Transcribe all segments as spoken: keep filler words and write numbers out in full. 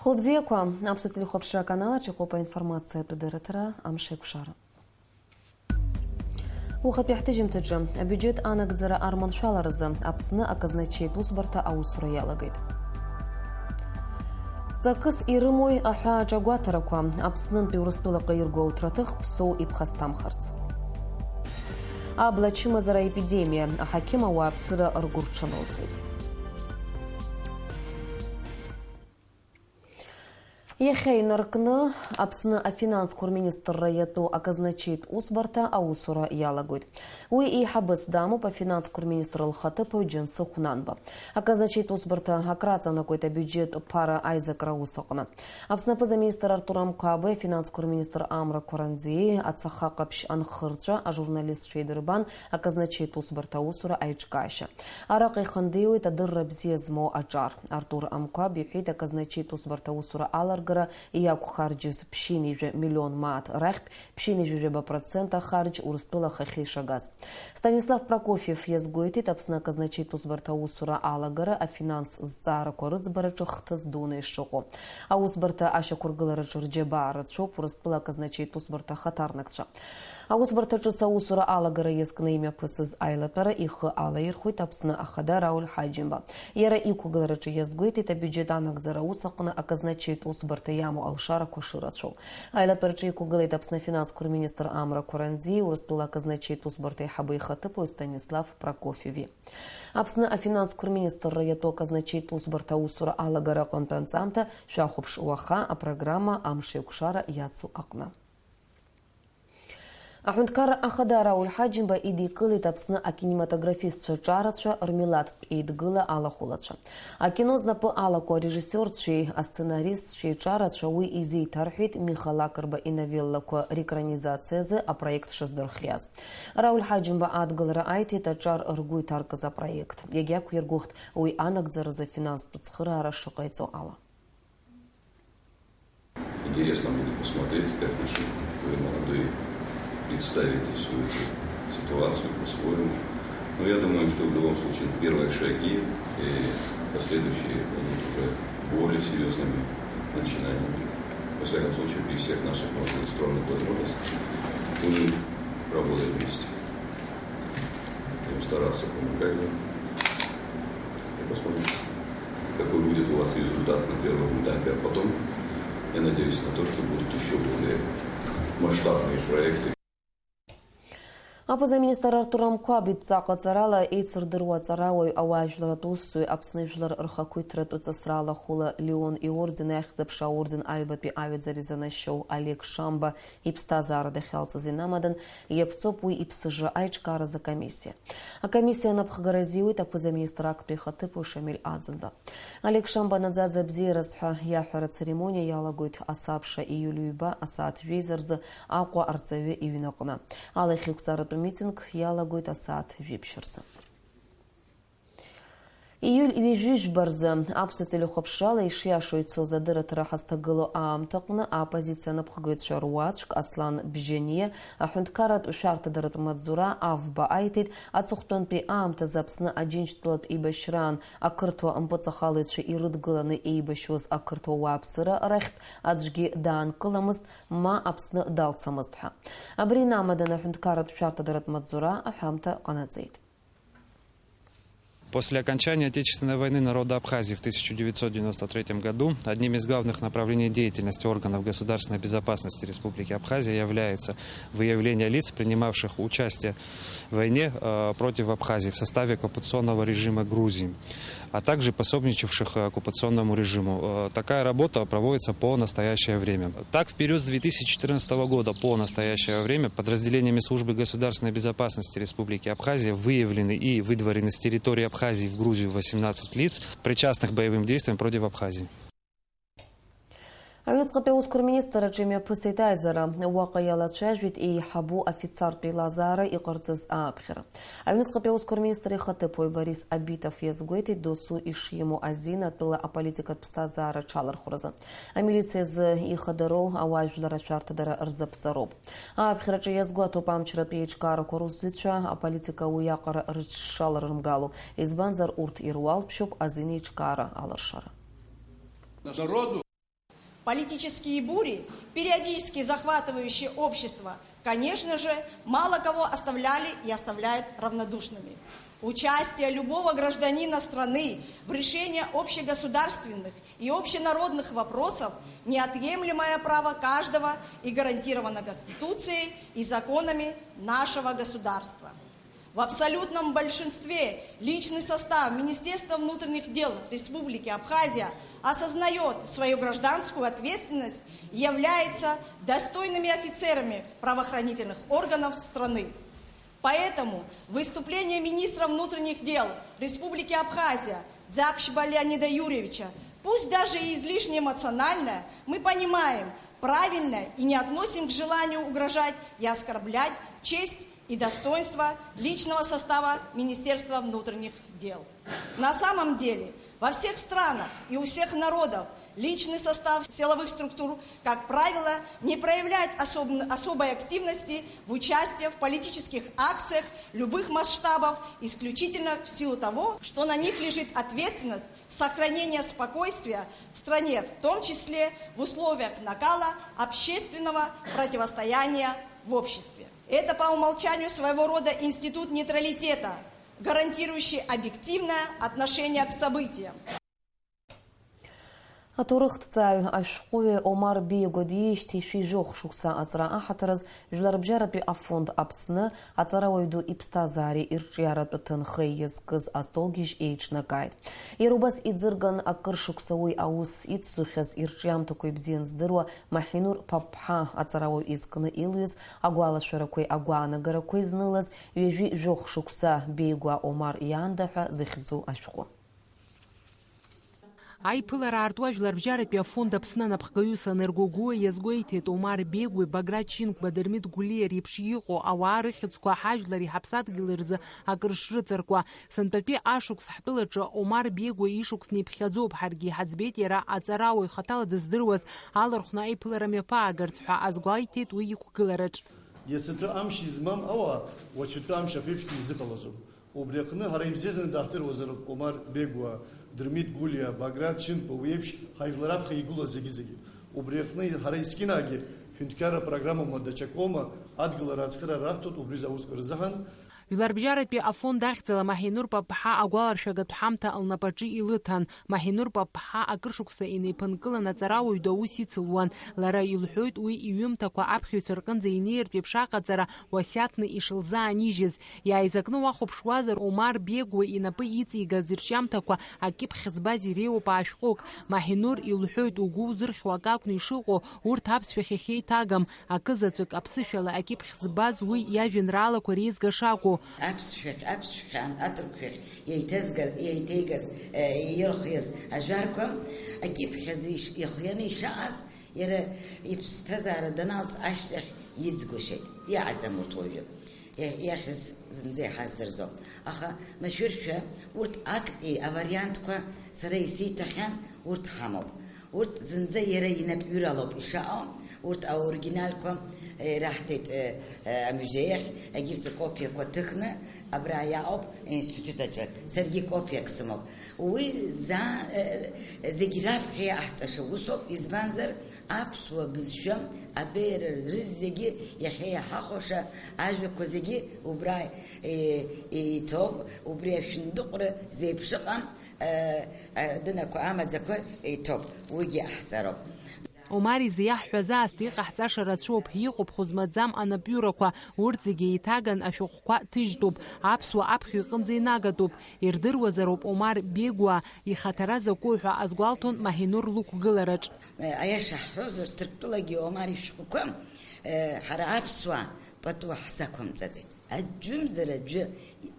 Хәлыбзиақәа, аԥсуа телехәаԥшра аканал аҿы иҟоуп аинформациатә дырраҭара Амшеиқәшара. Уахатәи ҳҭыжьымҭаҿы абиуџьет анагӡара арманшәаларазы Аԥсны аказначеитә усбарҭа аусура иалагеит. Ҵакыс ирымои аҳәааҿ агәаҭарақәа? Аԥснынтәи Урыстәылаҟа ирго ауҭраҭых Ԥсоу иԥхасҭамхарц. Абла ачымазара аепидемиа, аҳақьым ауааԥсыра ргәы рҽанылҵеит. Иахьа инаркны Аԥсны афинансқәа рминистрра иатәу аказначеитә усбарҭа аусура иалагоит. Уи еиҳабыс дамоуп афинансқәа рминистр лхаҭыԥуаҩ Џьансыхә Нанба. Аказначеитә усбарҭа акраҵанакуеит абиуџьеттә ԥара аизакра аус аҟны. Аԥсны аԥыза-министр Артур Амқәаби, афинансқәа рминистр Амра Қәаранӡиеи, ацаха ҟаԥшь анхырҵәа, ажурналистцәа идырбан аказначеитә усбарҭа аусура аиҿкаашьа. Араҟа ихандеиуеит адырра бзиа змоу аҿар. Артур Амқәаб иҳәеит, аказначеитә усбарҭа аусура аларгара иақәхарџьыз ԥшьынҩажәа миллион мааҭ рахьтә ԥшьынҩажәи жәаба процент ахарџь Урыстәыла ахахьы ишагаз. Станислав Прокофиев иазгәеиҭеит, Аԥсны аказначеитә усбарҭа аусура алагара афинанс зҵаарақәа рыӡбараҿы хҭыс дуны ишыҟоу. Аусбарҭа ашьақәыргылараҿы рџьабаа рацәоуп Урыстәыла аказначеитә усбарҭа ахаҭарнакцәа. Аусбарҭа ҿыц аусура алагара иазкны имҩаԥысыз аилатәара ихы алаирхәеит Аԥсны Ахада Рауль Ҳаџьымба. Иара иқәгылараҿы иазгәеиҭеит, абиуџьет анагӡара аус аҟны аказначеитә усбарҭа иамоу алшарақәа шырацәоу. Аилатәараҿы иқәгылеит Аԥсны афинансқәа рминистр Амра Қәаранӡиеи Урыстәыла аказначеитә усбарҭа аиҳабы ихаҭыԥуаҩ Станислав Прокофиеви. Аԥсны афинансқәа рминистрра иатәу аказначеитә усбарҭа аусура алагара аҟынтә анҵамҭа шәахәаԥш уаха апрограмма Амшеиқәшара иацу аҟны. Аҳәынҭқарра Ахада Рауль Ҳаџьымба идикылеит Аԥсны акинематографистцәа ҿарацәа рмилаҭтә еидгыла алахәылацәа. Акино знапы алаку арежиссиорцәеи асценаристцәеи ҿарацәа уи изеиҭарҳәеит Миха Лакрба иновеллақәа реекранизациазы апроект шыздырхиаз. Рауль Ҳаџьымба адгылара аиҭеит аҿар ргәы иҭаркыз апроект. Иагьақәиргәыӷт уи анагӡаразы афинанстә цхыраара шыҟаиҵо ала. Интересно будет посмотреть, как наши молодые представят всю эту ситуацию по-своему. Но я думаю, что в любом случае первые шаги и последующие будут уже более серьезными начинаниями. Во всяком случае, при всех наших, может быть, скромных возможностях будем работать вместе. Будем стараться помогать вам. И посмотрим, какой будет у вас результат на первом этапе. А потом, я надеюсь на то, что будут еще более масштабные проекты. Аԥыза-министр Артур Амқәаб идҵа ҟаҵарала еицырдыруа аҵарауаҩ, ауаажәларратә усзуҩ, Аԥсны жәлар рхақәиҭратә ҵысра алахәыла Леон иорден, аихьӡ-аԥша аорден аҩбатәи аҩаӡара изанашьоу Олег Шамба иԥсҭазаара дахьалҵыз инамадан, иаԥҵоуп уи иԥсыжра аиҿкааразы акомиссиа. Акомиссиа анапхгара азиуеит аԥыза-министр актәи ихаҭыԥуаҩ Шамиль Аӡынба. Олег Шамба наӡаӡа абзиараз ҳәа иаҳәара ацеремониа иалагоит асабша ииуль ҩба асааҭ жәеиза рзы Аҟәа арҵаҩы иҩнаҟны. Алахьеиқәҵаратәы митинг иалагоит асааҭ жәиԥшь рзы. Ииуль ҩажәи жәба рзы аԥсуа телехәаԥшрала ишиашоу ицоз адырраҭара ҳазҭагылоу аамҭаҟны аоппозициа анапхгаҩцәа руаӡәк Аслан Бжьаниа аҳәынҭқарратә шәарҭадаратә маҵзура авба аиҭеит, аҵыхәтәантәи аамҭазы Аԥсны Аџьынџьтәылатә еибашьраан ақырҭуа мпыҵахалаҩцәа ирыдгыланы еибашьуаз ақырҭуа уааԥсыра рахьтә аӡәгьы даанкыламызт, ма Аԥсны далцамызт ҳәа. Абри инамаданы аҳәынҭқарратә шәарҭадаратә маҵзура аҳәамҭа ҟанаҵеит. После окончания Отечественной войны народа Абхазии в тысяча девятьсот девяносто третьем году одним из главных направлений деятельности органов государственной безопасности Республики Абхазия является выявление лиц, принимавших участие в войне, э, против Абхазии в составе оккупационного режима Грузии, а также пособничавших оккупационному режиму. Э, такая работа проводится по настоящее время. Так, в период с две тысячи четырнадцатого года по настоящее время подразделениями Службы государственной безопасности Республики Абхазия выявлены и выдворены с территории Абхазии в Грузию восемнадцать лиц, причастных к боевым действиям против Абхазии. Аҩныҵҟатәи аусқәа рминистрраҿы имҩаԥысит аизара. Уаҟа иалацәажәеит еиҳабу афицартә еилазаара иҟарҵаз ааԥхьара. Аҩныҵҟатәи аусқәа рминистр ихаҭыԥуаҩ Борис Абитов иазгәеиҭеит досу ишимоу азин атәыла аполитикатә ԥсҭазаара аҽалархәразы. Амилициа азы ихадароу ауаажәлар ашәарҭадара рзаԥҵароуп. Ааԥхьараҿы иазгәаҭоуп амчратә еиҿкаарақәа русзуҩцәа аполитика уиаҟара рыҽшаларымгало, избанзар, урҭ ируалԥшьоуп азин еиҿкаара алыршара. Народу Политические бури, периодически захватывающие общество, конечно же, мало кого оставляли и оставляют равнодушными. Участие любого гражданина страны в решении общегосударственных и общенародных вопросов — неотъемлемое право каждого и гарантировано Конституцией и законами нашего государства. В абсолютном большинстве личный состав Министерства внутренних дел Республики Абхазия осознаёт свою гражданскую ответственность и является достойными офицерами правоохранительных органов страны. Поэтому выступление министра внутренних дел Республики Абхазия Дзапшба Леонида Юрьевича, пусть даже и излишне эмоциональное, мы понимаем, правильное и не относим к желанию угрожать и оскорблять честь и достоинство личного состава Министерства внутренних дел. На самом деле, во всех странах и у всех народов личный состав силовых структур, как правило, не проявляет особ-, особой активности в участии в политических акциях любых масштабов исключительно в силу того, что на них лежит ответственность сохранения спокойствия в стране, в том числе в условиях накала общественного противостояния в обществе. Это по умолчанию своего рода институт нейтралитета, гарантирующий объективное отношение к событиям. Аҭоурыхҭҵааҩ, ашәҟәыҩҩы Омар Бегәа диижьҭеи шәи жәохә шықәса аҵра аҳаҭыраз, Жәларбжьаратәи афонд Аԥсны аҵарауаҩ ду иԥсҭазаареи ирҿиаратә ҭынхеи иазкыз астолгьежь еиҿнакааит. Иара убас иӡырган, акыр шықәса уи аус ицзухьаз, ирҿиамҭақәа ибзиан здыруа Маҳинур Ԥаԥҳа аҵарауаҩ изкны илҩыз агәалашәарақәеи агәаанагарақәеи знылаз, ҩажәи жәохә шықәса Беигәа Омар иаанда ҳәа зыхьӡу ашәҟәы. Аиԥылара аартуа Жәларбжьаратәи афонд Аԥсны анапхгаҩы Санергогуа иазгәеиҭеит, Омар Бегәеи Баграт Шьынқәба, Дырмит Гәлиа реиԥш иҟоу ауаа рыхьӡқәа ҳажәлари ҳаԥсадгьыли рзы акыр шрыҵаркуа. Сынтәатәи ашықәс ҳтәылаҿы Омар Бегәа ишықәс неиԥхьаӡоуп, ҳаргьы иҳаӡбеит иара аҵарауаҩ хаҭала дыздыруаз алархәны аиԥылара мҩаԥаагарц ҳәа азгәеиҭеит уи иқәгылараҿ. Иацатәи амш измам ауаа уаҵәтәи амш аԥеиԥшгьы изыҟалаӡом. Убри аҟны ҳара ибзиаӡаны даҳдыруазароуп Омар Бегуа, Дырмит Гәлиа, Баграт Шьынқәба, уи еиԥш ҳажәлар аԥхьа игылоу зегьы-зегьы. Убри аҟны ҳара есқьынагьы ҳәынҭқарра программоума даҽакоума адгылара ацхыраара раҳҭоит убри рзы аусқәа рзыҳәан. Жәларбжьаратәи афонд ахьӡала Маҳинур Папҳа агәаларшәагатә ҳамҭа лнапаҿы илыҭан. Маҳинур Папҳа акыр шықәса инеиԥынкылан аҵарауаҩ ду аус ицылуан. Лара илҳәоит, уи иҩымҭақәа аԥхьаҩцәа рҟынӡа инеиртә еиԥш аҟаҵара уасиаҭны ишылзаанижьыз. Иааизакны уахәаԥшуазар, Омар Бегуа инапы иҵигаз ирҿиамҭақәа акьыԥхь збаз иреиуоуп аашәҟәык. Маҳинур илҳәоит, угәы узырхьуа акакәны ишыҟоу, урҭ аԥсшәахь иахьеиҭагам, акы заҵәык аԥсышәала акьыԥхь збаз уи иажәеинраалақәа реизга шакәу. Аԥсшәахь, аԥсшәахьан аҭырқәшәахь еиҭазгаз, еиҭеигаз, е, ирхиаз ажәарқәа акьыԥхь азы иш-, ихианы ишаҟаз, иара иԥсҭазаара даналҵ ашьҭахь иӡгәышьеит. Иааӡам урҭ уажәы. Иа-, иахьыз зынӡа иҳаздырӡом. Аха, машәыршәа, урҭ актәи авариантқәа сара исиҭахьан, урҭ ҳамоуп. Урҭ зынӡа иара инапҩыралоуп ишаҟоу, урҭ аоригиналқәа, э, ираҳҭеит, э, э, амузеи ахь, егьырҭ ркопиақәа ҭыхны абра иаҟоуп аинститут аҿы. Саргьы копиак сымоуп. Уи заа, э, зегь раԥхьа иаҳҵаша усоуп, избанзар, аԥсуа бызшәа абеиара рызегьы иахьа иаҳахәаша ажәақәа зегьы убра, э, иҭоуп, убри ашәындыҟәра зеиԥш ыҟам, э, э, дынақәа амаӡақәа иҭоуп, уигьы аҳҵароуп. Омар изы иаҳҳәаз аасҭа иҟаҳҵаша рацәоуп, иҟоуп хәы змаӡам анапҩырақәа, урҭ зегьы еиҭаган ашәҟәқәа ҭыжьтәуп, аԥсуа аԥхьаҩ иҟынӡа инагатәуп. Ирдыруазароуп Омар Бегуа ихаҭара закәу ҳәа азгәалҭон Маҳинур лықәгылараҿ. Аиаша ҳҳәозар, Ҭырқәтәылагьы Омар ишәҟәқәа, э, ҳара аԥсуаа пату ҳзақәымҵаӡеит. Аӡәымзар аӡәы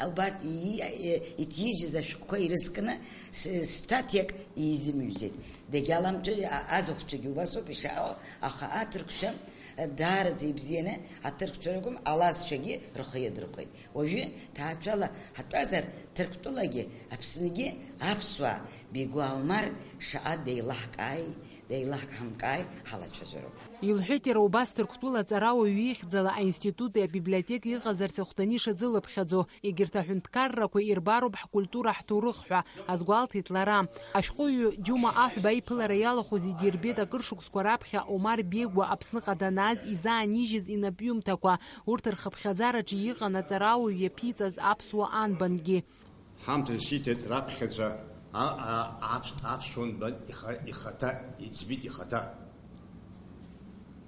убарҭ и-, и-, иҭижьыз ашәҟәқәа ирызкны с-, статиак изымҩӡеит. Дагьаламцәажәеит, а-, азахәцәагьы убасоуп ишаҟоу, аха аҭырқәцәа, э, даараӡа ибзианы аҭырқәцәа ракәым, алазцәагьы рхы иадырхәеит. Уажәы ҭаацәала ҳатәазар, Ҭырқәтәылагьы Аԥсныгьы аԥсуаа Бегуа Омар шаҟа деилаҳкааи, Еилаҳкааи ҳалацәажәароуп. Илҳәеит иара убас Ҭырқәтәыла аҵарауаҩы ихьӡала аинститути абиблиотеки иҟазарц ахәҭаны ишазылыԥхьаӡо, егьырҭ аҳәынҭқаррақәа ирбароуп ҳкультура, ҳҭоурых ҳәа, азгәалҭеит лара. Ашәҟәыҩҩы Џьума Аҳәба иԥылара иалахәыз идирбеит акыр шықәсқәа раԥхьа Омар Бегәа Аԥсныҟа данааз изаанижьыз инапҩымҭақәа, урҭ рхыԥхьаӡараҿы иҟан аҵарауаҩ иаԥиҵаз аԥсуа анбангьы. Ҳамҭас иҭеит раԥхьаӡа а-, а-, аԥс-, аԥсуа нбан иха-, ихаҭа иӡбеит, ихаҭа.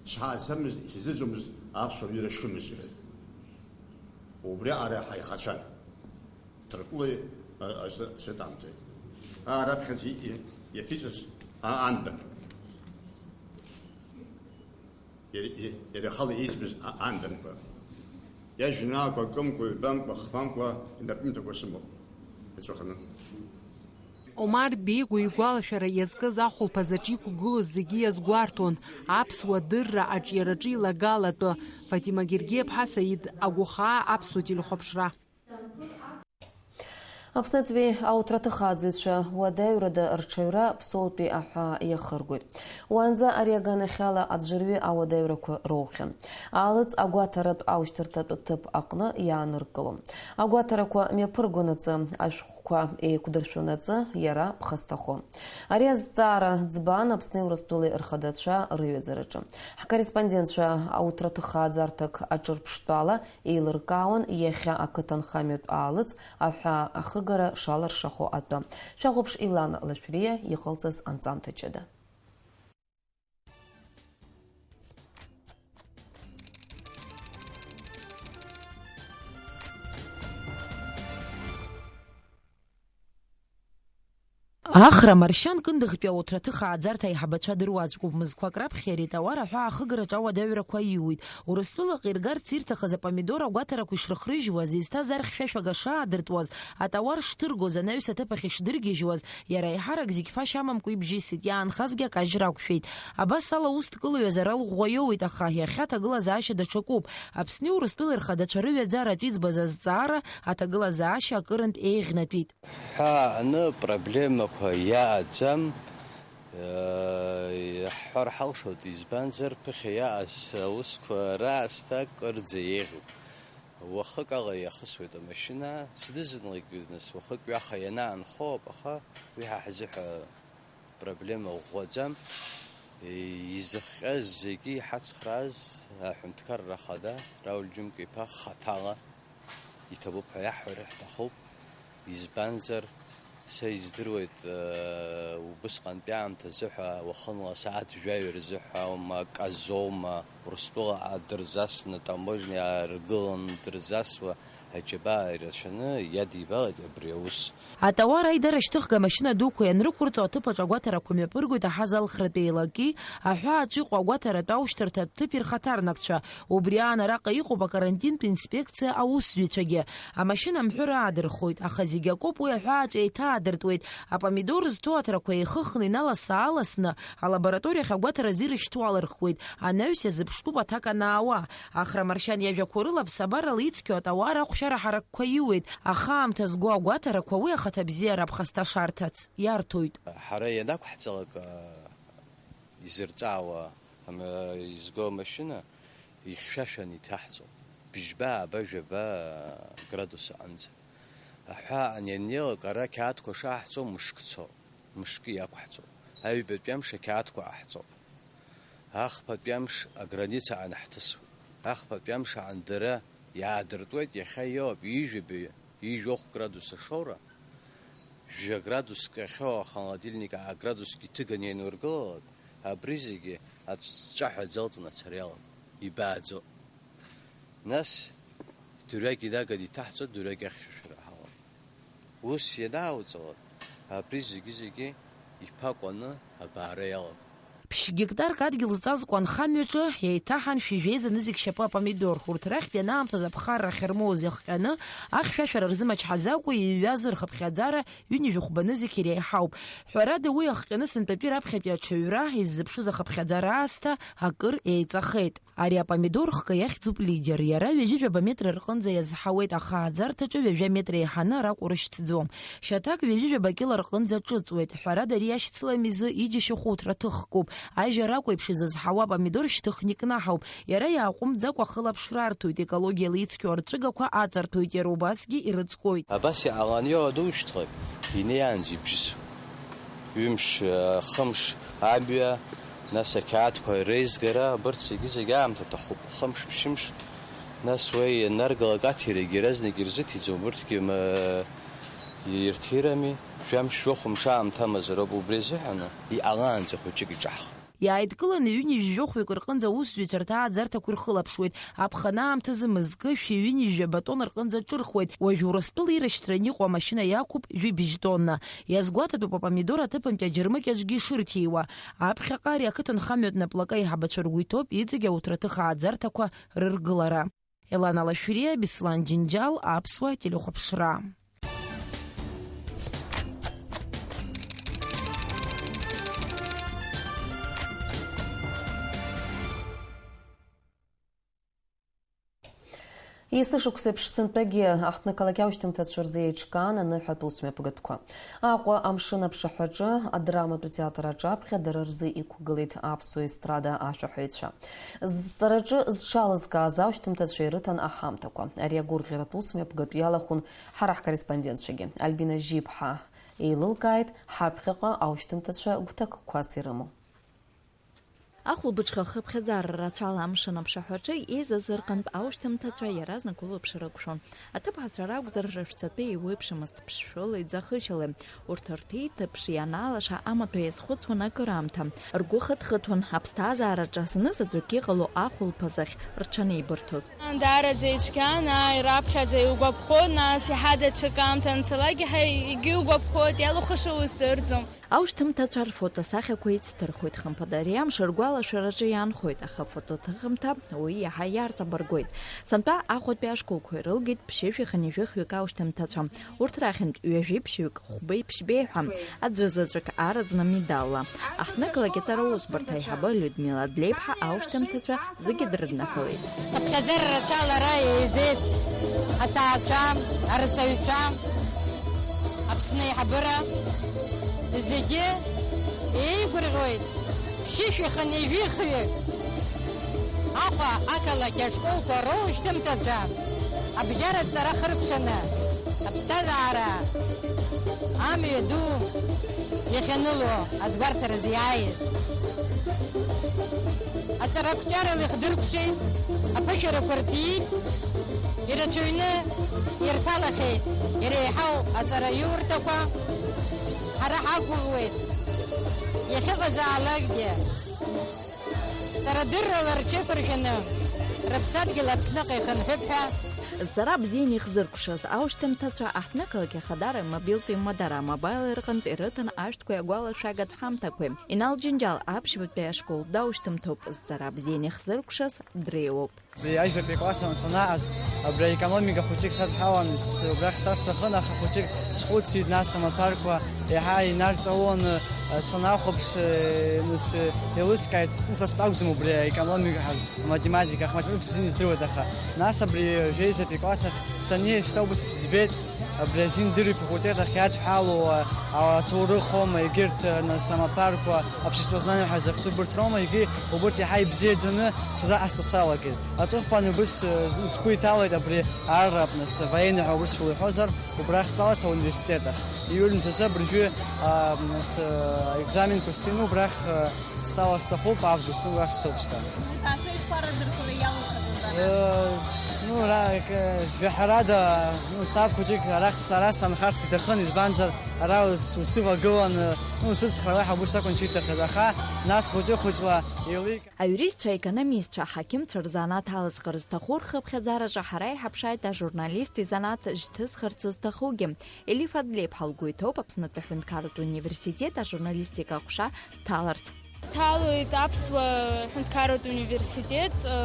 Сҳәаӡамызт, исзыӡомызт аԥсуа ҩыра шрымаз. Убри аҟара ҳаихацәан. Ҭырқәтәылеи, а, азы-, азы аамҭеи. Аа, раԥхьаӡа и-, и-, иаԥиҵаз, а, анбан. Иара, и-, иара ихала иӡбаз а-, анбанқәа. Иажәеинраалақәа акымкәа, ҩбамкәа, хԥамкәа, инапҩымҭақәа сымоуп. Иҵәаханы. Омар Бегәа игәалашәара иазкыз ахәылԥаз аҿы иқәгылоз зегьы иазгәарҭон, аԥсуа дырра аҿиараҿы илагалатәы. Фатима Гергиаԥҳа, Саид Агәахаа, Аԥсуа телехәаԥшра. Аԥснытәи ауҭраҭыхааӡаҩцәа уадаҩрада рҽаҩра Ԥсоутәи аҳәаа иахыргоит. Уаанӡа ари аганахьала аӡәырҩы ауадаҩрақәа роухьан. Аалыҵ агәаҭаратә аушьҭырҭатә ҭыԥ аҟны иааныркылон. Агәаҭарақәа мҩаԥыргонаҵы, ашәҟәқәа еиқәдыршәонаҵы иара ԥхасҭахо. Ари азҵаара ӡбан Аԥсни Урыстәылеи рхадацәа рыҩаӡараҿы. Ҳкорреспондентцәа ауҭраҭыхааӡарҭак аҿырԥштәала еилыркаауан иахьа ақыҭанхамҩатә аалыҵ аҳәаа ахыгара шалыршахо атәы. Шәахәаԥш Илана Лашәриа иҟалҵаз анҵамҭа ҷыда. Ахра Маршьан Кындыӷтәи ауҭраҭых ааӡарҭа аиҳабацәа дыруаӡәкуп. Мызқәак раԥхьа ари атауар аҳәаа ахыгараҿы ауадаҩрақәа аиуит. Урыстәылаҟа иргарц ирҭахыз апомидор агәаҭарақәа ишрыхрыжьуаз, изҭаз ар хьшәашәага шаадыртуаз, атауар шҭыргоз, анаҩс аҭыԥ ахь ишдыргьежьуаз, иара аиҳарак зегь фашьа амамкәа ибжьысит, иаанхазгьы акажьра ақәшәеит. Абас ала ус дкылҩуазар алыӷәӷәа иоуеит, аха иахьа аҭагылазаашьа даҽакуп. Аԥсни Урыстәылеи рхадацәа рыҩаӡаратә иӡбаз азҵаара аҭагылазаашьа акырынтә еиӷьнатәит. Ҳәа аҟны проблемақәа иааӡам, иаҳҳәар ҳалшоит, избанзар, ԥыхьа иааз аусқәа раасҭа кырӡа еиӷьуп. Уахык ала иахысуеит амашьына, зны-зынлагьы нас уахык ҩаха ианаанхоуп, аха уи ҳа ҳзыҳәа проблема ӷәӷәаӡам. Изыхҟьаз зегьы иҳацхрааз аҳәынҭқарра ахада Рауль Џьымка-иԥа хаҭала иҭабуп ҳәа иаҳҳәар ҳҭахуп. Избанзар, са издыруеит, э, убысҟантәи аамҭазы ҳәа уахынла асааҭ жәаҩа рзы ҳәа аума, аказоума, Урыстәыла адырзасны, таможниа ааргыланы дырзасуа аџьабаа ирацәаны иадибалеит абри аус. Атауар аидара шьҭыхга амашьына дуқәа ианрықәырҵо, аҭыԥаҿ агәаҭарақәа мҩаԥыргоит аҳазалхратә еилаки, аҳәааҿ иҟоу агәаҭаратә аушьҭырҭатә ҭыԥи рхаҭарнакцәа. Убри аан араҟа иҟоуп акарантинтә инспекциа аусзуҩцәагьы. Амашьына амҳәыр аадырхоит, аха зегь акоуп, уи аҳәааҿ еиҭаадыртуеит. Апомидор зҭоу аҭрақәа еихыхны иналас-ааласны алабораториахь агәаҭаразы ирышьҭуалырхуеит, анаҩс иазыԥштәуп аҭак анаауа. Ахра Маршьан иажәақәоу рыла, ԥсабарала ицқьоу атауар ахәшьара ҳаракқәа иуеит, аха аамҭа зго агәаҭарақәа уи ахаҭабзиара аԥхасҭа шарҭац иарҭоит. Ҳара ианақәҳҵалак, изырҵаауа, ам-, изго амашьына ихьшәашәан иҭаҳҵо, бжьба, ааба, жәаба градус аҟынӡа. Аҳәаа аан ианнеилак, ара ақьаадқәа шаҳҵо мышк цо, мышкы иақәҳҵо. Аҩбатәи амш ақьаадқәа ҟаҳҵоит. Ахԥатәи амш аграница аан ҳҭысуеит. Ахԥатәи амш аан дара иаадыртуеит, иахьа иоуп ҩажәа, ҩажәохә градус ашоура, жәа градуск иахьоу ахолодильник аа градуск иҭыганы ианургылалак, абри зегьы аҵәҵәаҳәа аӡы алҵны ацара иалагоит, ибааӡо. Нас дырҩегь инаганы иҭаҳҵо, дырҩегь ахьшәашәара ҳалам. Ус ианаауҵалак, абри зегьы-зегьы иԥакәаны абаара иалагоит. Ԥшь гектарк адгьыл зҵазкуа анхамҩаҿы еиҭаҳан шәи жәеиза нызқь шьапы апомидор. Урҭ рахьтә ианаамҭаз аԥхарра ахьырмоуз иахҟьаны, ахьшәашәара рзымчҳаӡакәа иҩҩаз рхыԥхьаӡара ҩынҩажәи хәба нызқь иреиҳауп. Ҳәарада, уи иахҟьаны сынтәатәи раԥхьатәи аҽаҩра иззыԥшыз ахыԥхьаӡара аасҭа акыр еиҵахеит. Ари апомидор хкы иахьӡуп Лидер. Иара ҩажәи жәаба метра рҟынӡа иазҳауеит, аха ааӡарҭаҿы ҩажәа метра еиҳаны араҟа урышьҭӡом. Шьаҭак ҩажәи жәаба кьыла рҟынӡа ҿыҵуеит. Ҳәарада, ари иашьцылам изы иџьашьахәы уҭра ҭыхкуп. Ажьа ракә еиԥш изызҳауа апомидор шьҭыхны икнаҳауп. Иара иааҟәымҵӡакәа ахылаԥшра арҭоит, екологиала ицқьоу арҵәыгақәа аҵарҭоит, иара убасгьы ирыҵкоит. Абас иҟалан иоудушьҭхеит, инеиаанӡа ибжьысуа. Ҩымш, хымш, амҩа, нас ақьаадқәа реизгара, абарҭ зегьы-зегьы аамҭа аҭахуп. Хымш, ԥшьымш, нас уи ианнаргалак аҭирагьы иаразнак ирзыҭиӡом, урҭгьы ма-, ирҭирами. Жәамш, жәохәымш аамҭа амазароуп, убри азыҳәан иҟалаанӡа хәыҷык иҿаҳхып. Иааидкыланы ҩынҩажәи жәохәҩык рҟынӡа аусзуҩцәа рҭааӡарҭақәа ирхылаԥшуеит. Аԥхын аамҭазы мызкы шәи ҩынҩажәи жәаба тонна рҟынӡа ҿырхуеит. Уажә Урыстәыла ирышьҭра аниҟоу амашьына иақәуп жәибжь тонна. Иазгәаҭатәуп апомидор аҭыԥантәи аџьармыкьаҿгьы ишырҭиуа. Аԥхьаҟа ари ақыҭанхамҩатә наплакы аиҳабацәа ргәы иҭоуп иҵегь ауҭраҭых ааӡарҭақәа рыргылара. Елана Лашәриа, Беслан Џьынџьал, Аԥсуа телехәаԥшра. Есышықәсеиԥш сынтәагьы аҳҭнықалақь аушьҭымҭацәа рзы еиҿкаан аныҳәатә усмҩаԥгатәқәа. Аҟәа амшын аԥшаҳәаҿы адраматә театр аҿаԥхьа дара рзы иқәгылеит аԥсуа естрада ашәаҳәаҩцәа. Зҵараҿы зҽалызкааз аушьҭымҭацәа ирыҭан аҳамҭақәа. Ари агәырӷьаратә усмҩаԥгатә иалахәын ҳара ҳкорреспондентцәагьы. Альбина Жьиԥҳа еилылкааит ҳаԥхьаҟа аушьҭымҭацәа гәҭакқәас ирымоу. Ахәылбыҽха хыԥхьаӡара рацәала амшын аԥшаҳәаҿы еизаз рҟынтә аушьҭымҭацәа иаразнак улаԥш рықәшәон. Аҭыԥҳацәа ракәзар, рышәҵатәы еиуеиԥшымызт, ԥшшәылеи ӡахышьалеи. Урҭ рҭеиҭыԥш ианаалаша амаҭәа иазхәыцуан акыраамҭа. Ргәы хыҭ-хыҭуан аԥсҭазаараҿы зны заҵәык иҟало ахәылԥаз ахь рҽанеибырҭоз. Даараӡа ицәгьан, ааи, раԥхьаӡа иугәаԥхо, нас иаҳа даҽакы аамҭа анцалак иаҳа егьиугәаԥхоит, иалухыша уздырӡом. Аушьҭымҭацәа рфотосахьақәа еицҭырхуеит, хымԥада, ари амш ргәалашәараҿы иаанхоит, аха афотоҭыхымҭа уи иаҳа иарҵабыргуеит. Сынтәа Аҟәатәи ашколқәа ирылгеит ԥшьышәи хынҩажәи хҩык аушьҭымҭацәа. Урҭ рахьынтә ҩажәи ԥшьҩык хәбеи ԥшьбеи ҳәа аӡәы заҵәык араӡны медалла. Аҳҭнықалақь аҵара усбарҭа аиҳабы Людмила Длеиԥҳа аушьҭымҭацәа зегьы дрыднакылеит. Хыԥхьаӡара рацәала ара еизеит аҭаацәа, арҵаҩцәа, Аԥсны аиҳабыра зегьы еигәырӷьоит ԥшьышәи хынҩажәи хҩык Аҟәа ақалақь ашколқәа роушьҭымҭацәа абжьаратә ҵара хыркәшаны аԥсҭазаара амҩа ду иахьаныло азгәарҭаразы иааиз. Аҵарақәҿиарала ихдыркәшеит, аԥышәарақәа рҭиит, ирацәаҩны ирҭалахьеит иреиҳау аҵараиурҭақәа. Ҳара ҳақәгәыӷуеит иахьыҟазаалакгьы ҵарадыррала рҽеиқәыршәаны рыԥсадгьыл Аԥсныҟа ихынҳәып ҳәа. Зҵара бзианы ихзыркәшаз аушьҭымҭацәа аҳҭнықалақь Ахадара мобилтә имадара амобаил рҟынтә ирыҭан ашәҭқәеи агәалашәагатә ҳамҭақәеи. Инал Џьынџьал аԥшьбатәи ашкол даушьҭымҭоуп, зҵара бзианы ихзыркәшаз дреиуоуп. Абри ажәабатәи класс санаҟаз, абри аекономика хәыҷык садҳәалан, с-, убрахь сцар сҭахын, аха хәыҷык схәыцит, нас амаҭәарқәа еиҳа инарҵауланы, санахәаԥш, нас еилыскааит, са стәы акәӡам убри аекономика, аматематика, ахматематика сзин издыруеит, аха нас абри жәеизатәи класс ахь саннеи, шьҭа убас сыӡбеит, абри азин дырҩ факультет ахь иадҳәалоу, а, аҭоурых аума, егьырҭ, а, нас, амаҭәарқәа, обществознание ҳәа зыхьӡу, убырҭ роума, егьи убырҭ иаҳа ибзиаӡаны сзаҟасҵо салагеит. Аҵыхәтәан убыс, а, сгәы иҭалеит абри арратә, нас, военный ҳәа урысшәала иҳәозар, убрахь стәаларц ауниверситет ахь. Иҩрны сасы абыржәы, а, нас, а, екзаменқәа сцины убрахь, а, стәалар сҭахуп, августтәи уахь сыҟоуп шьҭа. Аҭаацәа ишԥарадырхәари, иалухыда? Э, ну, ра-, к-, жәаҳәарада, ну, саб хәыҷык арахь сара санхарц иҭахын, избанзар, ара ус-, усывагыланы, ну, сыцхраауеи ҳәа убыс акәын ишиҭахыз, аха нас хәыҷы-хәыҷла еилик-. Аиуристцәа, аекономистцәа, аҳақьымцәа рзанааҭ алызхыр зҭаху рхыԥхьаӡараҿы ҳара иҳаԥшааит ажурналист изанааҭ шьҭызхырц зҭахугьы. Елиф Адлеиԥҳа лгәы иҭоуп Аԥснытәи аҳәынҭқарратә университет ажурналистика аҟәша дҭаларц. Сҭалоит Аԥсуа ҳәынҭқарратә университет, э,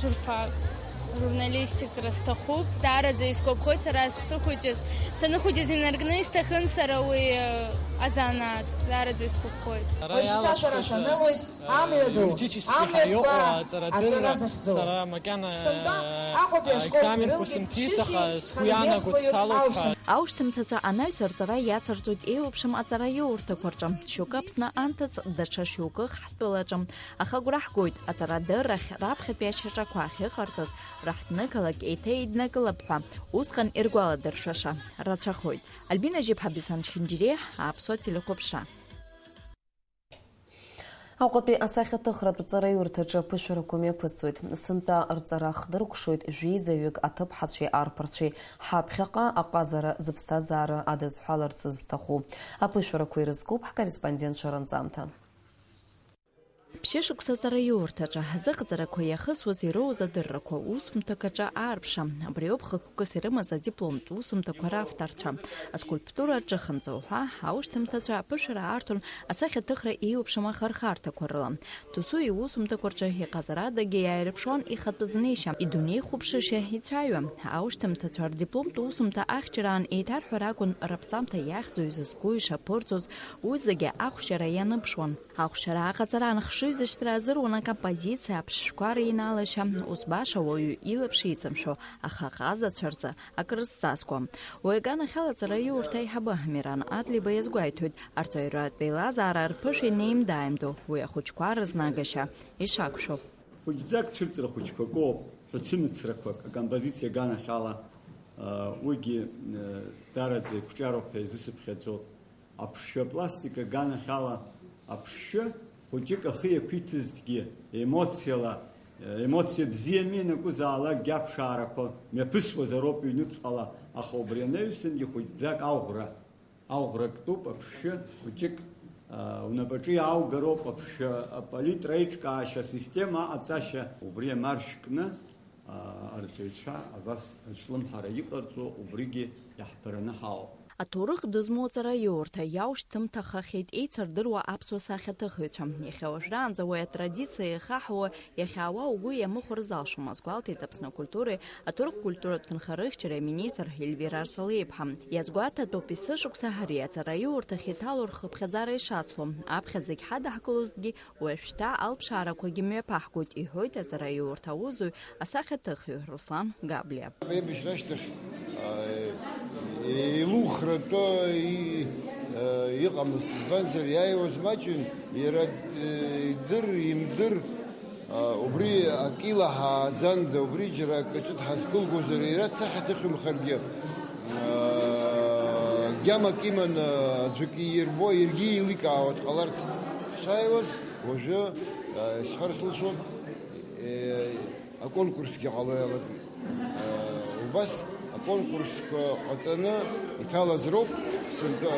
журфак, журналистикра сҭахуп. Даараӡа исгәаԥхоит сара сшыхәыҷыз. Саныхәыҷыз инаркны исҭахын сара уи, э, азанааҭ. Даараӡа исгәаԥхоит. Уажәшьҭа сара шәанылоит, э, амҩа ду, юридически амҩатәқәа ҳаиоуа аҵарадырра аҵара захьӡу. Сара макьана, сынтәа, э, Аҟәатәи ашкол аекзаменқәа дырылгеит, сынҭиҵаха, ԥшьышьи сгәы иаанагоит хынҩажәи сҭалоит ҳәа. Аушьҭымҭацәа анаҩс рҵара иацырҵоит еиуеиԥшым аҵараиурҭақәа рҿы. Шьоукы Аԥсны анҭыҵ, даҽа шьоукых ҳтәылаҿы. Аха агәра ҳгоит, аҵарадыррахь раԥхьатәи ашьаҿақәа ахьыҟарҵаз, раҳҭнықалақь еиҭа еиднакылап ҳәа, усҟан иргәаладыршәаша рацәахоит. Альбина Жьыԥҳа, Беслан Чхинџьириа, Аԥсуа телехәаԥшра. Аҟәатәи асахьаҭыхратә ҵараиурҭаҿы аԥышәарақәа мҩаԥысуеит. Сынтәа рҵара хдыркәшоит жәеизаҩык аҭыԥҳацәеи арԥарцәеи ҳаԥхьаҟа аҟазара зыԥсҭазаара адызҳәаларц зҭаху. Аԥышәарақәа ирызкуп ҳкорреспондентцәа ранҵамҭа. Ԥшьышықәса аҵараиурҭаҿы ҳзыҟаҵарақәа иахысуаз ироуз адыррақәа усумҭак аҿы аарԥша. Абри ауп хықәкыс ирымаз адипломтә усумҭақәа равторцәа. Аскульптура аҿыханҵа уҳәа, аушьҭымҭацәа аԥышәара аартун асахьаҭыхра еиуеиԥшым ахырхарҭақәа рыла. Досу иусумҭақәа рҿы иҟазарадагьы иааирԥшуан ихатәы знеишьа, идунеихәаԥшышьа ицәаҩа. Аушьҭымҭацәа рдипломтә усумҭа ахьчараан еиҭарҳәар акәын раԥҵамҭа иахьӡу, изызку, ишаԥырҵоз, уи зегьы ахәшьара ианыԥшуан. Ахәшьара аҟаҵара анхшыҩзышьҭра азыруан акомпозициа аԥшшәқәа реинаалашьа, ус баша уаҩы илаԥш еиҵамшәо, аха аҟазацәа рзы акрызҵазкуа. Уи аганахьала аҵараиурҭа аиҳабы Амиран Адлиба иазгәеиҭоит, арҵаҩратә еилазаара рԥышәа инеимда-ааимдо уи ахәыҷқәа рызнагашьа ишақәшәо. Хәыҷӡак цәырҵра хәыҷқәа акоуп, ҳәацымцрақәак, акомпозициа аганахьала, уигьы, даараӡа еиқәҿиароуп ҳәа изысыԥхьаӡо. Аԥшшәы апластика аганахьала аԥшшәы хәыҷык ахы иақәиҭызҭгьы, емоциала, емоциа бзиами ианакәызаалакгьы аԥшаарақәа мҩаԥысуазароуп ҩнуҵҟала, аха убри анаҩсангьы хәыҷӡак ауӷәра, ауӷәра ктәуп аԥшшәы, хәыҷык, а, унапаҿы иааугароуп аԥшшәы, апалитра аиҿкаашьа асистема аҟаҵашьа, убри амаршә кны, арҵаҩцәа абас аҿлымҳара иҟарҵо, убригьы иаҳԥыраны ҳаауп. Аҭоурых дызмоу аҵараиурҭа иаушьҭымҭахахьеит еицырдыруа аԥсуа сахьаҭыхҩцәа. Иахьа уажәраанӡа уи атрадициа иахаҳауа, иахьаауа угәы иамыхәар залшом, азгәалҭеит Аԥсны акультуреи аҭоурых-культуратә ҭынхарыхьчареи аминистр Ельвира Арсалиаԥҳа. Иазгәаҭатәуп есышықәса ари аҵараиурҭахь иҭало рхыԥхьаӡара ишацло. Аԥхьа зегь ҳадаҳкылозҭгьы, уажәшьҭа алԥшаарақәагьы мҩаԥаҳгоит, иҳәоит аҵараиурҭа аусзуҩ асахьаҭыхҩы Руслан Габлиа. Аибашьра ашьҭахь, а, еилухратәы и-, а, иҟамызт, избанзар, иааиуаз маҷын, иара, э, идыр, имдыр, а, убри акы илаҳааӡанда, убри џьара акаҿы дҳазкылгозар, иара дсахьаҭыхҩымхаргьы, а, гьамак иманы аӡәк иирбо, иаргьы еиликаауа дҟаларц шааиуаз, уажәы, а, исҳәар сылшон, э, аконкурсгьы ҟало иалагеит. Э, убас аконкурсқәа ҟаҵаны иҭалаз роуп сынтәа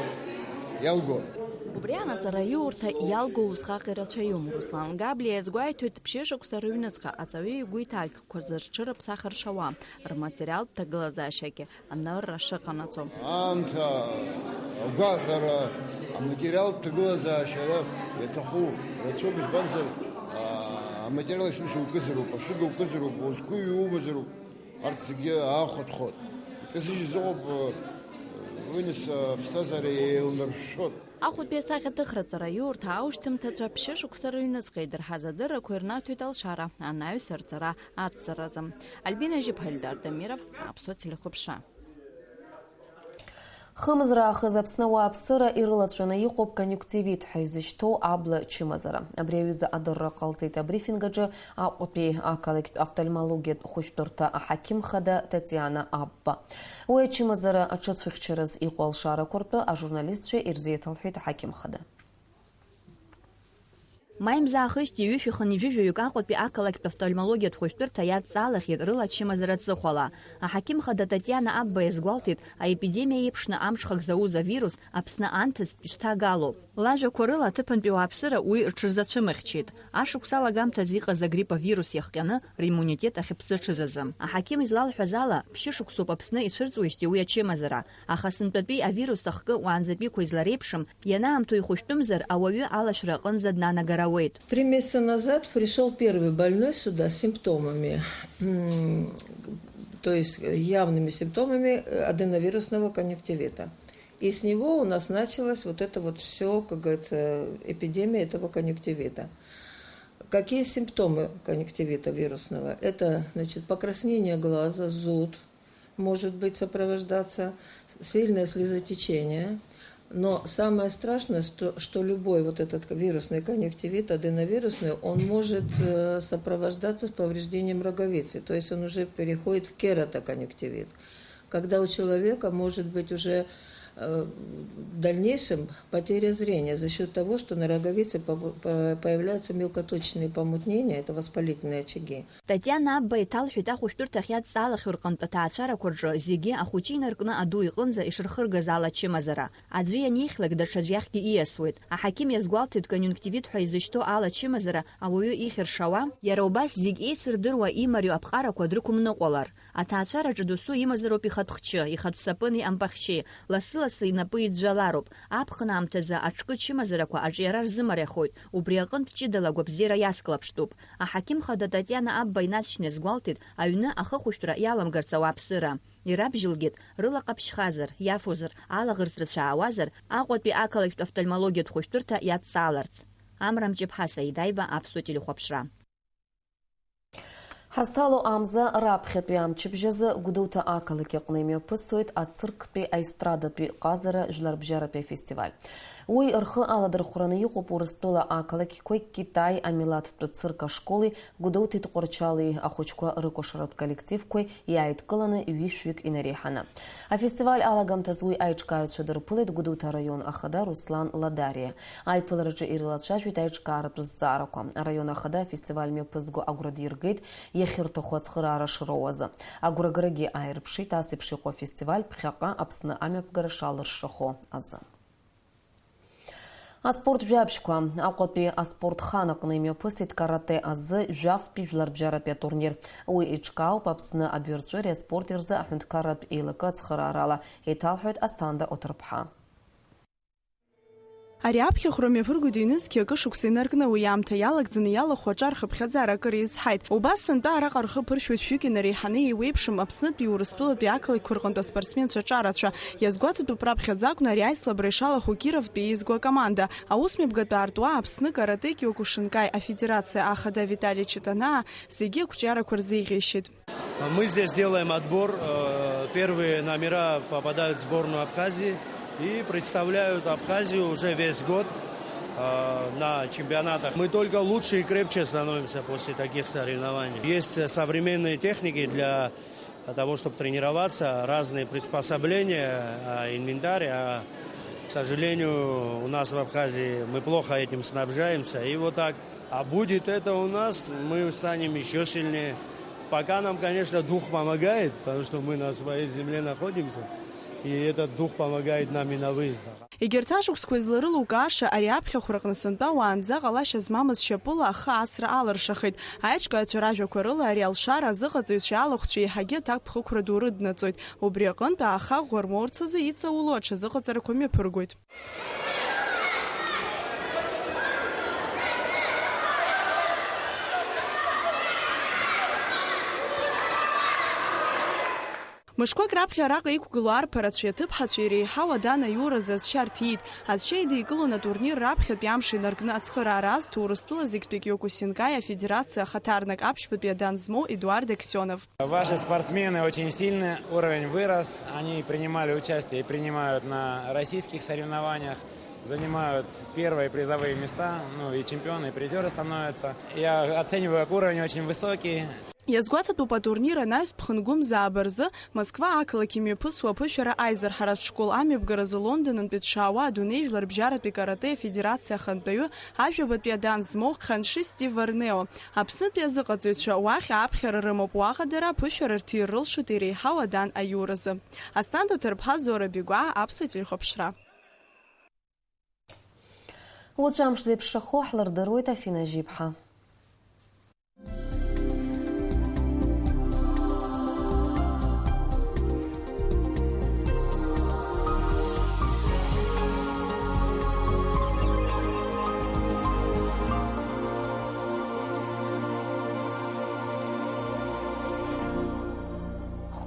иалго. Убри анаҵараиурҭа иалго усҟак ирацәаҩым. Руслан Габлиа иазгәеиҭоит, ԥшьышықәса рыҩныҵҟа аҵаҩы игәы иҭакқәаз рҽырыԥсахыр шауа, рматериалтә ҭагылазаашьагьы анырра шыҟанаҵо. Аамҭа, агәаҳәара, аматериалтә ҭагылазаашьа иаҭаху рацәоуп, избанзар, а, аматериал есымша укызароуп, ашәыга укызароуп, узқәу иумазароуп, арҭ зегьы аахәатәхоит. Иказыжьыз ыҟоуп, уи нас аԥсҭазаара еилнаршәшәоит. Аҟәатәи асахьаҭыхра ҵараиурҭа аушьҭымҭацәа ԥшьышықәса рыҩныҵҟа идырҳаз адыррақәа ирнаҭоит алшара, анаҩс рҵара ацҵаразы. Альбина Жьыԥҳа, Ельдар Дамиров, Аԥсуа телехәаԥшра. Хымз раахыс Аԥсны ауааԥсыра ирылаҵәаны иҟоуп конъюнктивит ҳәа изышьҭоу абла чымазара. Абри аҩыза адырра ҟалҵеит абрифинг аҿы Аҟәатәи ақалақьтә офтальмологиатә хәышәтәырҭа аҳақьым хада Татиана Аппба. Уи ачымазара аҿыцәыхьчараз иҟоу алшарақәа ртәы ажурналистцәа ирзеиҭалҳәеит аҳақьым хада. Маи мза аахижьҭеи ҩышәи хынҩажәи жәаҩык Аҟәатәи ақалақьтә офтальмологиатә хәышәтәырҭа иадҵаалахьеит рыла ачымазара аҵыхәала. Аҳақьым хада Татиана Абба иазгәалҭеит, аепидемиа еиԥшны амҽхак зауз авирус Аԥсны анҭыҵтә ишҭагалоу. Лажәақәа рыла, аҭыԥантәи ауааԥсыра уи рҽырзацәымыхьчеит. Ашықәс алагамҭазы иҟаз агрипп авирус иахҟьаны, риммунитет ахьыԥсы ҽыз азы. Аҳақьым излалҳәаз ала, ԥшьышықәсоуп Аԥсны ицәырҵуеижьҭеи уи ачымазара. Аха сынтәатәи авирус ахкы уаанӡатәиқәа излареиԥшым, ианаамҭоу ихәышәтәымзар, ауаҩы алашәра аҟынӡа днанагар ауеит. Три месяца назад пришёл первый больной сюда с симптомами, м, то есть явными симптомами, э, аденовирусного конъюнктивита. И с него у нас началась вот эта вот всё, как говорится, эпидемия этого конъюнктивита. Какие симптомы конъюнктивита вирусного? Это, значит, покраснение глаза, зуд, может быть сопровождаться, сильное слезотечение. Но самое страшное, что, что любой вот этот вирусный конъюнктивит, аденовирусный, он может, э, сопровождаться с повреждением роговицы, то есть он уже переходит в кератоконъюнктивит, когда у человека может быть уже, э, в дальнейшем потеря зрения за счёт того, что на роговице пов-, по-, появляются мелкоточечные помутнения, это воспалительные очаги. Татиана Абба иҭалҳәеит ахәышәтәырҭахь иадҵаалахьоу рҟынтә аҭаацәарақәа рҿы зегьы ахәыҷы инаркны аду иҟынӡа ишырхыргаз ала ачымазара. Аӡәы ианихьлак, даҽаӡә иахьгьы ииасуеит. Аҳақьым иазгәалҭеит, конъюнктивит ҳәа изышьҭоу ала ачымазара ауаҩы ихьыршауа, иара убас зегь еицырдыруа имариоу аԥҟарақәа дрықәымныҟәалар. Аҭаацәараҿы досу имазароуп ихатә хчы, ихатә сапыни ампахьшьеи, лассы-лассы инапы иӡәӡәалароуп. Аԥхын аамҭазы аҿкы чымазарақәа аҿиара рзымариахоит, убри аҟынтә ҷыдала агәабзиара иацклаԥштәуп. Аҳақьым хада Татиана Абба инаҵшьны иазгәалҭеит аҩны ахыхәышәтәра иаламгарц ауааԥсыра. Ирабжьылгеит, рыла ҟаԥшьхазар, иафозар, алаӷырӡ рацәа аауазар, Аҟәатәи ақалақьтә офтальмологиатә хәышәтәырҭа иадҵааларц. Амра Мҷыԥҳа, Саида Аиба, Аԥсуа телехәаԥшра. Ҳазҭало амза раԥхьатәи амчыбжь азы Гәдоуҭа ақалақь аҟны имҩаԥысуеит ацирктәи аестрадатәи ҟазара жәларбжьаратәи афестиваль. Уи рхы аладырхәраны иҟоуп Урыстәыла ақалақьқәеи Китай амилаҭтә цирк ашколи Гәдоуҭеи Тҟәарчали ахәыҷқәа рыкәашаратә коллективқәеи иааидкыланы ҩышәҩык инареиҳаны. Афестиваль алагамҭазы уи аиҿкааҩцәа дырԥылеит Гәдоуҭа араион ахада Руслан Ладариа. Аиԥылараҿы ирылацәажәеит аиҿкааратә зҵаарақәа. Араион ахада афестиваль мҩаԥызго агәра диргеит иахьырҭаху ацхыраара шроу азы. Агәрагарагьы ааирԥшит ас еиԥш иҟоу афестиваль ԥхьаҟа Аԥсны амҩаԥгара шалыршахо азы. Аспорт жәабжьқәа. Аҟәатәи аспорт хан аҟны имҩаԥысит каратэ азы жәафтәи жәларбжьаратәи атурнир. Уи еиҿкаауп Аԥсны абаҩрҵәыреи аспорти рзы аҳәынҭқарратә еилакы ацхыраарала, еиҭалҳәоит Асҭанда Оҭырԥҳа. Ари аԥхьахәра мҩаԥыргоит ҩнызқьи акы шықәса инаркны, уи аамҭа иалагӡаны иалахәу аҿар хыԥхьаӡара акыр еизҳаит. Убас сынтәа араҟа рхы ԥыршәоит шәҩык инареиҳаны еиуеиԥшым Аԥснытәи Урыстәылатәи ақалақьқәа рҟынтә аспортсменцәа ҿарацәа. Иазгәаҭатәуп раԥхьаӡа акәны ари аицлабра ишалахәу Кировтәи еизго акоманда. Аусмҩаԥгатә аартуа Аԥсны каратэ Киокушинкаи афедерациа ахада Витали Читанаа зегьы ақәҿиарақәа рзеиӷьеишьеит. Мы здесь делаем отбор. Э, первые номера попадают в сборную Абхазии и представляют Абхазию уже весь год, э, на чемпионатах. Мы только лучше и крепче становимся после таких соревнований. Есть, э, современные техники для того, чтобы тренироваться, разные приспособления, а, инвентарь. А, к сожалению, у нас в Абхазии мы плохо этим снабжаемся. И вот так. А будет это у нас, мы станем ещё сильнее. Пока нам, конечно, дух помогает, потому что мы на своей земле находимся, и этот дух помогает нам и на выездах. Егьырҭ ашықәсқәа изларылукааша ари аԥхьахәраҟны сынтәа уаанӡа ҟалашьа змамыз шьапыла ахы асра алыршахеит. Аиҿкааҩцәа ражәақәа рыла, ари алшара азыҟаҵаҩцәеи алахәцәеи еиҳагьы аҭакԥхықәра ду рыднаҵоит. Убри аҟынтә, аахаӷәӷәа рмоурц азы иҵаулоу аҽазыҟаҵарақәа мҩаԥыргоит. Мышқәак раԥхьа араҟа иқәгылоу арԥарацәеи аҭыԥҳацәеи реиҳау Адана Иура зазшьа рҭиит. Ацәа идикылон атурнир раԥхьатәи амш инаркны ацхыраара азҭо Урыстәыла зегьтәи Киокусинкаи афедерациа ахаҭарнак аԥшьбатәи адан змоу Эдуард Аксенов. Ваши спортсмены очень сильны, уровень вырос, они принимали участие и принимают на российских соревнованиях, занимают первые призовые места, ну и чемпионы, и призёры становятся. Я оцениваю, как уровень очень высокий. Иазгәаҭатәуп атурнир анаҩс ԥхынгәымзааба рзы Москва ақалақь имҩаԥысуа аԥышәара аизырҳаратә школ амҩаԥгаразы Лондонынтәи дшаауа адунеи жәларбжьаратәи каратэ афедерациа ахантәаҩы, ажәабатәи адан змоу Ханши Стив Варнео. Аԥснытәи азыҟаҵаҩцәа уахь ааԥхьара рымоуп, уаҟа дара аԥышәара рҭир рылшоит иреиҳау адан аиуразы. Асҭанда Ҭарԥҳа, Зора Бигәаа, Аԥсуа телехәаԥшра. Уаҵәы амш зеиԥшрахо ҳлырдыруеит, Афина Жьиԥҳа.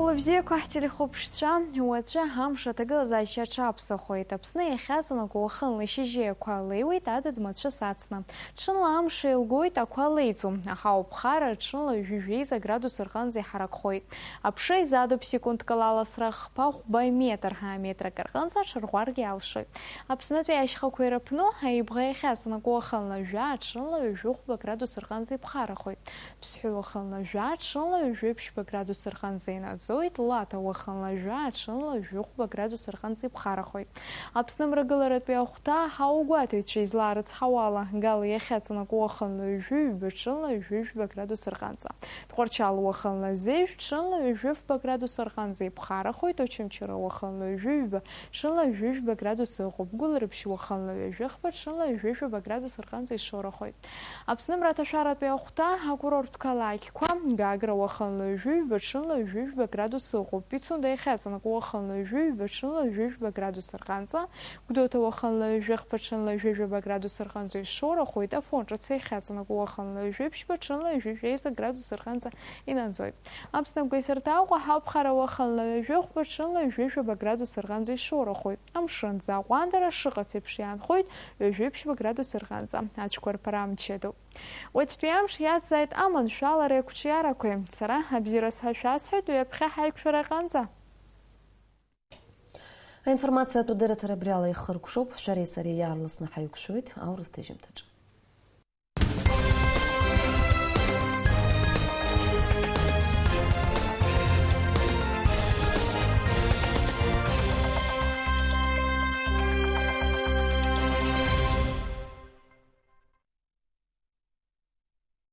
Хәлыбзиақәа ҳтелехәаԥшцәа, уаҵәы амш аҭагылазаашьа аҽаԥсахоит. Аԥсны иахьаҵанакуа уахынла ишьыжьи ақәа леиуеит, адыд мацәыс ацны. Ҽынла амш еилгоит, ақәа леиӡом. Аҳауа ԥхара ҽынла ҩажәи жәеиза градус рҟынӡа иҳаракхоит. Аԥша изадуп секундк ала аласра хԥа хәба метр, аметр акы рҟынӡа аҽарӷәӷәаргьы алшоит. Аԥснытәи ашьхақәа ирыԥну, аибӷа иахьаҵанакуа уахынла жәа, ҽынла ҩажәи хәба градус рҟынӡа иԥхарахоит. Ԥсҳәы уахынла жәа, ҽынла ҩажәи ԥшьба градус рҟынӡа инаӡоит, Лаҭа уахынла жәа, ҽынла ҩажәи хәба градус рҟынӡа иԥхарахоит. Аԥсны мрагыларатәи ахәҭа, ҳауагәаҭаҩцәа излаарыцҳауала, Гала иахьаҵанакуа уахынла ҩажәи ҩба, ҽынла ҩажәи жәба градус рҟынӡа. Тҟәарчал уахынла зежә, ҽынла ҩажәи фба градус рҟынӡа иԥхарахоит, Очамчыра уахынла ҩажәи ҩба, ҽынла ҩажәи жәба градус ыҟоуп, Гәылрыԥшь уахынла ҩажәи хԥа, ҽынла ҩажәи жәаба градус рҟынӡа ишоурахоит. Аԥсны мраҭашәаратәи ахәҭа, акурорттә қалақьқәа, Гагра уахынла ҩажәи ҩба, ҽынла ҩажәи жәба градус ыҟоуп, Пицунда иахьаҵанакуа уахынла ҩажәи ҩба, ҽынла ҩажәи жәба градус рҟынӡа, Гәдоуҭа уахынла ҩажәи хԥа, ҽынла ҩажәи жәаба градус рҟынӡа ишоурахоит, Афон ҿыц иахьаҵанакуа уахынла ҩажәи ԥшьба, ҽынла ҩажәи жәеиза градус рҟынӡа инаӡоит. Аԥсны агәеисырҭа Аҟәа ҳауп, Хара уахынла ҩажәи хәба, ҽынла ҩажәи жәаба градус рҟынӡа ишоурахоит. Амшын аӡы аҟәандара шыҟац еиԥш иаанхоит, ҩажәи ԥшьба градус рҟынӡа. Ацәқәа рԥара мчыдоуп. Уаҵәтәи амш иацзааит аманшәалареи ақәҿиарақәеи. Сара абзиара сҳәашәа асҳәоит, ҩаԥхьа ҳаиқәшәара аҟынӡа. Аинформациатә дырраҭара абри ала ихыркәшоуп, шәареи сареи иаарласны ҳаиқәшәоит аурыс ҭыжьымҭаҿы.